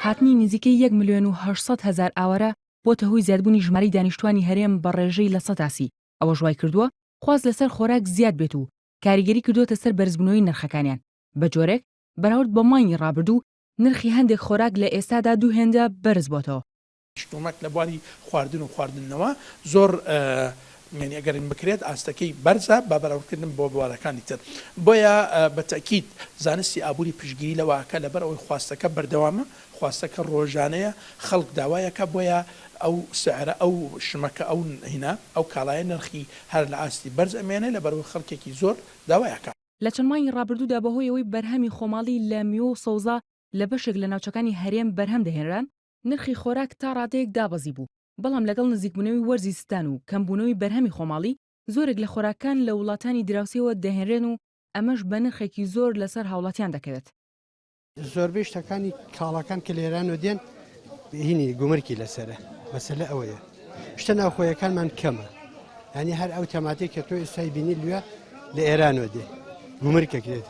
هاتنی نزیکەی یەک ملیۆن و 800 هەزار ئاوارە بۆتە هۆی زیادبوونی ژمارەی دانیشتوانی هەرێم بە ڕێژەی 30%، ئەوەش وایکردووە خواست لەسەر خۆراک زیاد بێت و کاریگەری کردووەتە سەر بەرزبوونەوەی نرخەکانیان، بە جۆرێک بەراورد بە مانگی ڕابردوو نرخی هەندێک خۆراک لە ئێستادا دوو هێندە بەرزبۆتەوە. شتومەک لە بواری خواردن و خواردنەوە زۆر یانی ئەگەر بکرێت ئاستەکەی بەرزە بە بەراوردکردن بۆ بوارەکانی تر بۆیە بە تەئکید زانستی ئابووری پشتگیری لەوە ئەکا لەبەر ئەوەی خواستەکە بەردەوامە خواستەکە ڕۆژانەیە خەڵک داوای ئەکا بۆیە ئەو سعرە ئەو شمەکە ئەو هینا ئەو کاڵایە نرخی هەر لە ئاستی بەرز ئەمێنێ لەبەر ئەوەی خەڵکێکی زۆر داوای ئەکا. لە چەند مانگی ڕابردوودا بەهۆی ئەوەی بەرهەمی خۆماڵی لە میوە و سەوزە لە بەشێک لە ناوچەکانی هەرێم بەرهەم دەهێنران، نرخی خۆراک تا ڕادەیەک دابەزیبوو، بەڵام لەگەڵ نزیکبوونەوەی وەرزی زستان و کەمبوونەوەی بەرهەمی خۆماڵی، زۆرێک لە خۆراکەکان لە وڵاتانی دراوسێوە دەهێنرێن و ئەمەش بە نرخێکی زۆر لەسەر هاوڵاتیان دەکەوێت. زۆربەی شتەکانی کاڵاکان کە لە ئێرانەوە دێن هینی گومرکی لەسەرە، مەسەلە ئەوەیە شتە ناوخۆیەکانمان کەمە، یانی هەر ئەو تەماتەی کە تۆ ئێستای بینی لوێ لە ئێرانەوە دێ گومرکەکرێت.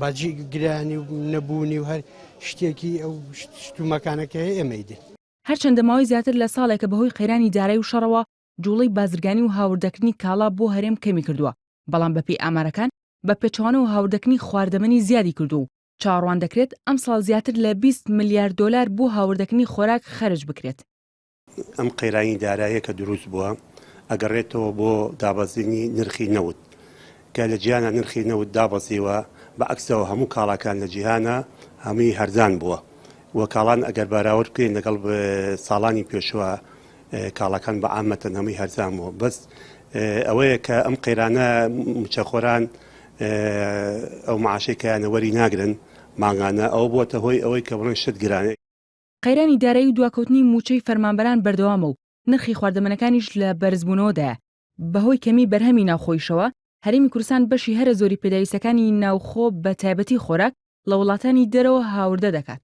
باجی گرانی و نەبوونی و هەر شتێکی ئەو شتومەکانە کە هەیە ئێمەی دێ. هەرچەندە ماوەی زیاتر لە ساڵێکە بەهۆی قەیرانی دارایی و شەڕەوە جوڵەی بازرگانی و هاوردەکردنی کاڵا بۆ هەرێم کەمی کردووە، بەڵام بەپێی ئامارەکان بە پێچەوانەوە هاوردەکردنی خواردەمەنی زیادی کردووە و چاوەڕوان دەکرێت ئەمساڵ زیاتر لە 20 ملیار دۆلار بۆ هاوردەکردنی خۆراک خەرج بکرێت. ئەم قەیرانی داراییە کە دروست بووە ئەگەڕێتەوە بۆ دابەزینی نرخی نەوت کە لە جیهانا نرخی نەوت دابەزیوە بە عەکسەوە هەموو کاڵاکان لە جیهانا هەمووی هەرزان بووە و کاڵان ئەگەر بەراورد بکەین لەگەڵ ساڵانی پێشوە کاڵاکان بە عامەتەن هەمووی هەرزان بووە بەس ئەوەیە کە ئەم قەیرانە موچەخۆران ئەو معاشەی کەیانە وەری ناگرن مانگانە ئەوە بووەتە هۆی ئەوەی کە بڵێن شت گرانە. قەیرانی دارایی و دواکەوتنی مووچەی فەرمانبەران بەردەوامە و نرخی خواردەمەنەکانیش لە بەرزبوونەوەدایە، بەهۆی کەمی بەرهەمی ناوخۆیشەوە، هەرێمی کوردستان بەشی هەرە زۆری پێداویستییەکانی ناوخۆ بە تایبەتی خۆراک لە وڵاتانی دەرەوە هاوردە دەکات.